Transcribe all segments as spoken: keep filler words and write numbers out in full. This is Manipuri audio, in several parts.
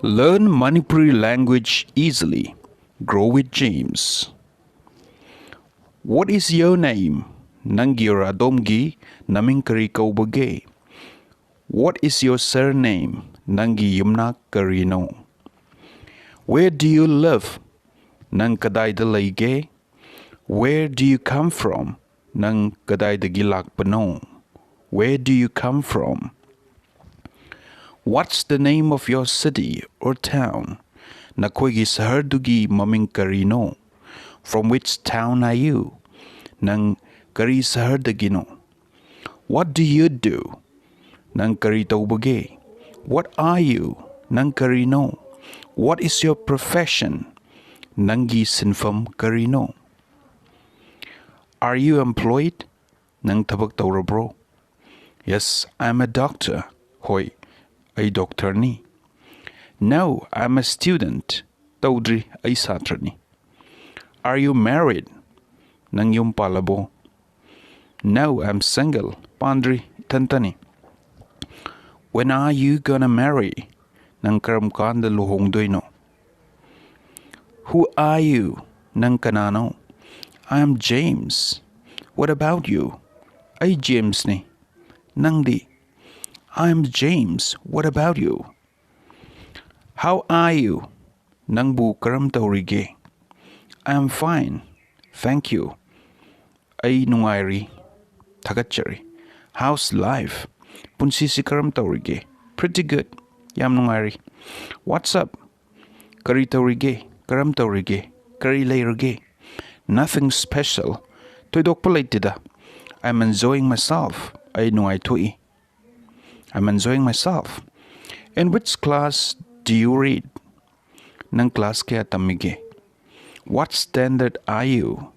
Learn Manipuri language easily. Grow with James. What is your name? ꯅꯪꯒꯤ ꯑꯣꯔ ꯑꯗꯣꯝꯒꯤ ꯅꯃꯤꯡ ꯀꯔꯤ ꯀꯧꯕꯒꯦ? What is your surname? ꯅꯪꯒꯤ ꯌꯨꯝꯅꯥꯛ ꯀꯔꯤꯅꯣ? Where do you live? ꯅꯪ ꯀꯗꯥꯏꯗ ꯂꯩꯒꯦ? Where do you come from? ꯅꯪ ꯀꯗꯥꯏꯗꯒꯤ ꯂꯥꯛꯄꯅꯣ? Where do you come from? What's the name of your city or town? ꯅꯈꯣꯏꯒꯤ ꯁꯍꯔꯗꯨꯒꯤ ꯃꯃꯤꯡ ꯀꯔꯤꯅꯣ? From which town are you? ꯅꯪ ꯀꯔꯤ ꯁꯍꯔꯗꯒꯤꯅꯣ? What do you do? ꯅꯪ ꯀꯔꯤ ꯇꯧꯕꯒꯦ? What are you? ꯅꯪ ꯀꯔꯤꯅꯣ? What is your profession? ꯅꯪꯒꯤ ꯁꯤꯟꯐꯝ ꯀꯔꯤꯅꯣ? Are you employed? ꯅꯪ ꯊꯕꯛ ꯇꯧꯔꯕ꯭ꯔꯣ? Yes, I am a doctor. ꯍꯣꯏ, ꯑꯩ ꯗꯣꯛꯇꯔꯅꯤ꯫ No, I am a student. ꯇꯧꯗ꯭ꯔꯤ, ꯑꯩ ꯁꯥꯇ꯭ꯔꯅꯤ꯫ Are you married? ꯅꯪ ꯌꯨꯝ ꯄꯥꯜꯂꯕꯣ? No, I am single. ꯄꯥꯟꯗ꯭ꯔꯤ, ꯏꯊꯟꯇꯅꯤ꯫ When are you gonna marry? ꯅꯪ ꯀꯔꯝ ꯀꯥꯟꯗ ꯂꯨꯍꯣꯡꯗꯣꯏꯅꯣ? Who are you? ꯅꯪ ꯀꯅꯥꯅꯣ? I am James. What about you? ꯑꯩ ꯖꯦꯝꯁꯅꯤ꯫ ꯅꯪꯗꯤ? I am James. What about you? How are you? ꯅꯪꯕꯨ ꯀꯔꯝ ꯇꯧꯔꯤꯒꯦ? I am fine. Thank you. ꯑꯩ ꯅꯨꯡꯉꯥꯏꯔꯤ꯫ ꯊꯥꯒꯠꯆꯔꯤ꯫ How's life? ꯄꯨꯟꯁꯤꯁꯤ ꯀꯔꯝ ꯇꯧꯔꯤꯒꯦ? Pretty good. ꯌꯥꯝ ꯅꯨꯡꯉꯥꯏꯔꯤ꯫ What's up? ꯀꯔꯤ ꯇꯧꯔꯤꯒꯦ? ꯀꯔꯝ ꯇꯧꯔꯤꯒꯦ? ꯀꯔꯤ ꯂꯩꯔꯒꯦ? Nothing special. ꯊꯣꯏꯗꯣꯛꯄ ꯂꯩꯇꯦꯗ꯫ I'm enjoying myself. ꯑꯩ ꯅꯨꯡꯉꯥꯏꯊꯣꯛꯏ꯫ I'm enjoying myself. In which class do you read? ꯅꯪ ꯀ꯭ꯂꯥꯁ ꯀꯌꯥ ꯇꯝꯃꯤꯒꯦ? What standard are you?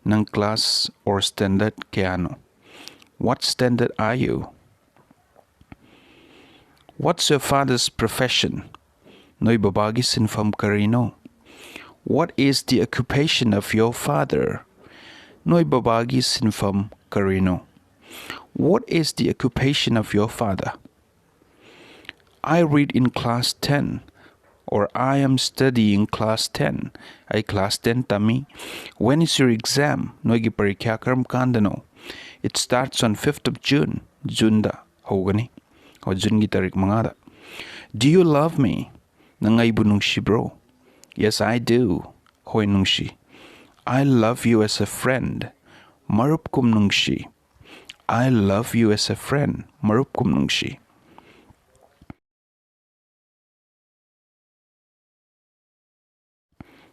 ꯅꯪ ꯀ꯭ꯂꯥꯁ or standard ꯀꯌꯥꯅꯣ? What standard are you? What's your father's profession? ꯅꯣꯏ ꯕꯕꯥꯒꯤ ꯁꯤꯟꯐꯝ ꯀꯔꯤꯅꯣ? What is the occupation of your father? ꯅꯣꯏ ꯕꯕꯥꯒꯤ ꯁꯤꯟꯐꯝ ꯀꯔꯤꯅꯣ? What is the occupation of your father? I read in class ten. Or I am studying class ten. ꯑꯩ class ten ꯇꯝꯃꯤ꯫ When is your exam? ꯅꯣꯏꯒꯤ ꯄꯔꯤꯈ꯭ꯌꯥ ꯀꯔꯝ ꯀꯥꯟꯗꯅꯣ? It starts on fifth of June. Juneꯗ ꯍꯧꯒꯅꯤ꯫ ꯍꯣꯏ, Juneꯒꯤ ꯇꯥꯔꯤꯛ ꯃꯉꯥꯗ꯫ Do you love me? ꯅꯪ ꯑꯩꯕꯨ ꯅꯨꯡꯁꯤꯕ꯭ꯔꯣ? Yes, I do. ꯍꯣꯏ, ꯅꯨꯡꯁꯤ꯫ I love you as a friend. ꯃꯔꯨꯞꯀꯨꯝ ꯅꯨꯡꯁꯤ꯫ I love you as a friend. ꯃꯔꯨꯞꯀꯨꯝ ꯅꯨꯡꯁꯤ꯫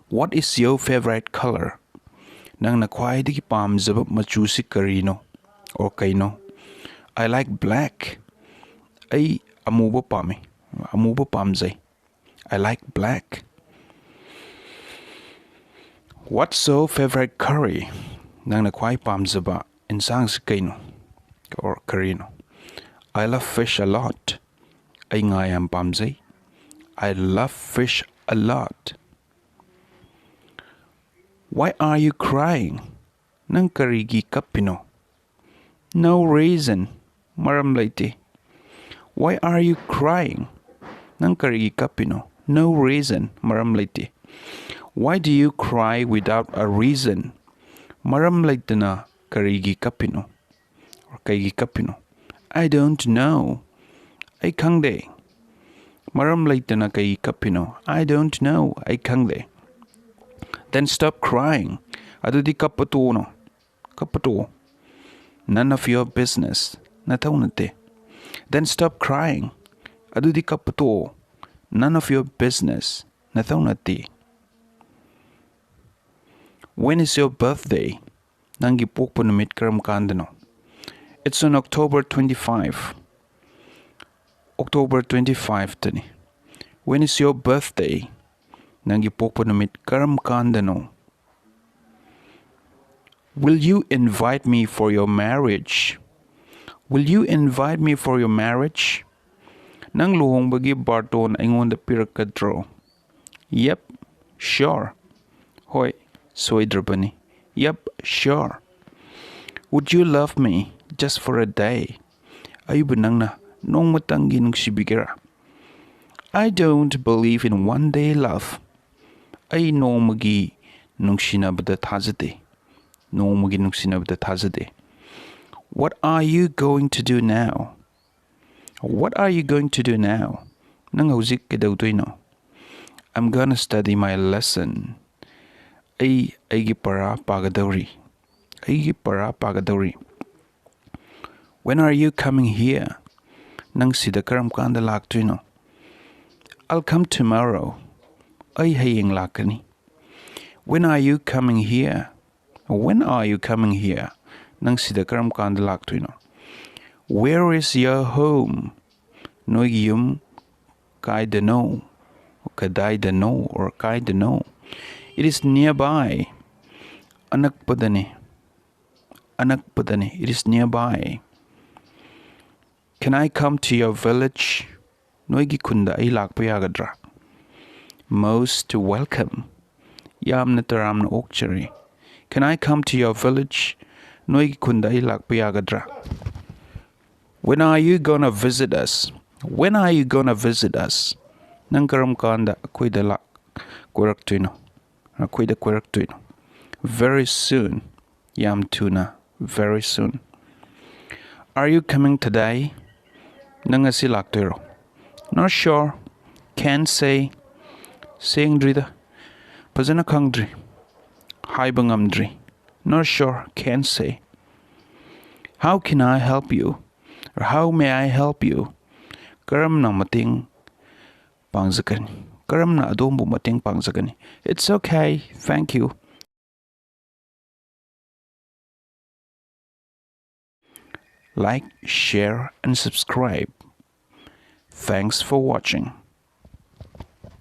What is your favorite color? ꯅꯪꯅ ꯈ꯭ꯋꯥꯏꯗꯒꯤ ꯄꯥꯝꯖꯕ ꯃꯆꯨꯁꯤ ꯀꯔꯤꯅꯣ? Or ꯀꯩꯅꯣ? I like black. ꯑꯩ ꯑꯃꯨꯕ ꯄꯥꯝꯃꯤ꯫ ꯑꯃꯨꯕ ꯄꯥꯝꯖꯩ꯫ I like black. What's your favorite curry? ꯅꯪꯅ ꯈ꯭ꯋꯥꯏ ꯄꯥꯝꯖꯕ ꯏꯟꯁꯥꯡꯁꯤ ꯀꯩꯅꯣ? Or ꯀꯔꯤꯅꯣ? I love fish a lot. ꯑꯩ ꯉꯥ ꯌꯥꯝ ꯄꯥꯝꯖꯩ꯫ I love fish a lot. Why are you crying? ꯅꯪ ꯀꯔꯤꯒꯤ ꯀꯞꯄꯤꯅꯣ? No reason. ꯃꯔꯝ ꯂꯩꯇꯦ꯫ Why are you crying? ꯅꯪ ꯀꯔꯤꯒꯤ ꯀꯞꯄꯤꯅꯣ? No reason. ꯃꯔꯝ ꯂꯩꯇꯦ꯫ Why do you cry without a reason? ꯃꯔꯝ ꯂꯩꯇꯅ ꯀꯔꯤꯒꯤ ꯀꯞꯄꯤꯅꯣ? Or ꯀꯩꯒꯤ ꯀꯞꯄꯤꯅꯣ? I don't know. ꯑꯩ ꯈꯪꯗꯦ꯫ ꯃꯔꯝ ꯂꯩꯇꯅ ꯀꯩꯒꯤ ꯀꯞꯄꯤꯅꯣ? I don't know. ꯑꯩ ꯈꯪꯗꯦ꯫ Then stop crying. ꯑꯗꯨꯗꯤ ꯀꯞꯄ ꯇꯣꯛꯑꯣꯅꯣ꯫ ꯀꯞꯄ ꯇꯣꯛꯑꯣ꯫ None of your business. ꯅꯊꯧ ꯅꯠꯇꯦ꯫ Then stop crying. ꯑꯗꯨꯗꯤ ꯀꯞꯄ ꯇꯣꯛꯑꯣ꯫ None of your business. ꯅꯊꯧ ꯅꯠꯇꯦ꯫ When is your birthday? ꯅꯪꯒꯤ ꯄꯣꯛꯄ ꯅꯨꯃꯤꯠ ꯀꯔꯝ ꯀꯥꯟꯗꯅꯣ? It's on October twenty-five. October twenty-fiveꯇꯅꯤ꯫ When is your birthday? ꯅꯪꯒꯤ ꯄꯣꯛꯄ ꯅꯨꯃꯤꯠ ꯀꯔꯝ ꯀꯥꯟꯗꯅꯣ? Will you invite me for your marriage? Will you invite me for your marriage? ꯅꯪ ꯂꯨꯍꯣꯡꯕꯒꯤ ꯕꯥꯔꯇꯣꯟ ꯑꯩꯉꯣꯟꯗ ꯄꯤꯔꯛꯀꯗ꯭ꯔꯣ? Yep, sure. ꯍꯣꯏ, ꯁꯣꯏꯗ꯭ꯔꯕꯅꯤ꯫ Yep, sure. Would you love me just for a day? ꯑꯩꯕꯨ ꯅꯪꯅ ꯅꯣꯡꯃꯇꯪꯒꯤ ꯅꯨꯡꯁꯤꯕꯤꯒꯦꯔꯥ? I don't believe in one day love. ꯑꯩ ꯅꯣꯡꯃꯒꯤ ꯅꯨꯡꯁꯤꯅꯕꯗ ꯊꯥꯖꯗꯦ. ꯅꯣꯡꯃꯒꯤ ꯅꯨꯡꯁꯤꯅꯕꯗ ꯊꯥꯖꯗꯦ. What are you going to do now? What are you going to do now? ꯅꯪ ꯍꯧꯖꯤꯛ ꯀꯩꯗꯧꯗꯣꯏꯅꯣ? I'm gonna study my lesson. ꯑꯩ ꯑꯩꯒꯤ ꯄꯔꯥ ꯄꯥꯒꯗꯧꯔꯤ. ꯑꯩꯒꯤ ꯄꯔꯥ ꯄꯥꯒꯗꯧꯔꯤ. When are you coming here? ꯅꯪ ꯁꯤꯗ ꯀꯔꯝ ꯀꯥꯟꯗ ꯂꯥꯛꯇꯣꯏꯅꯣ? I'll come tomorrow. ꯑꯩ ꯍꯌꯦꯡ ꯂꯥꯛꯀꯅꯤ. When are you coming here? When are you coming here? ꯅꯪ ꯁꯤꯗ ꯀꯔꯝ ꯀꯥꯟꯗ ꯂꯥꯛꯇꯣꯏꯅꯣ? Where is your home? ꯅꯣꯏꯒꯤ ꯌꯨꯝ ꯀꯥꯏꯗꯅꯣ? ꯀꯗꯥꯏꯗꯅꯣ or ꯀꯥꯏꯗꯅꯣ? It is nearby. ꯑꯅꯛꯄꯗꯅꯤ. ꯑꯅꯛꯄꯗꯅꯤ. It is nearby. Can I come to your village? ꯅꯣꯏꯒꯤ ꯈꯨꯟꯗ ꯑꯩ ꯂꯥꯛꯄ ꯌꯥꯒꯗ꯭ꯔꯥ? Most welcome. ꯌꯥꯝꯅ ꯇꯔꯥꯝꯅ ꯑꯣꯛꯆꯔꯤ. Can I come to your village? ꯅꯣꯏꯒꯤ ꯈꯨꯟꯗ ꯑꯩ ꯂꯥꯛꯄ ꯌꯥꯒꯗ꯭ꯔꯥ? When are you gonna visit us? When are you gonna visit us? ꯅꯪ ꯀꯔꯝ ꯀꯥꯟꯗ ꯑꯩꯈꯣꯏꯗ ꯂꯥꯛ ꯀꯣꯏꯔꯛꯇꯣꯏꯅꯣ? ꯑꯩꯈꯣꯏꯗ ꯀꯣꯏꯔꯛꯇꯣꯏꯅꯣ? Very soon. ꯌꯥꯝ ꯊꯨꯅ. Very soon. Are you coming today? ꯅꯪ ꯉꯁꯤ ꯂꯥꯛꯇꯣꯏꯔꯣ? Not sure. Can't say. ꯁꯦꯡꯗ꯭ꯔꯤꯗ. ꯐꯖꯅ ꯈꯪꯗ꯭ꯔꯤ. ꯍꯥꯏꯕ ꯉꯝꯗ꯭ꯔꯤ. Not sure. Can't say. How can I help you? Or how may I help you? ꯀꯔꯝꯅ ꯃꯇꯦꯡ ꯄꯥꯡꯖꯒꯅꯤ? ꯀꯔꯝꯅ ꯑꯗꯣꯝꯕꯨ ꯃꯇꯦꯡ ꯄꯥꯡꯖꯒꯅꯤ? It's okay. Thank you. Like, share, and subscribe. Thanks for watching.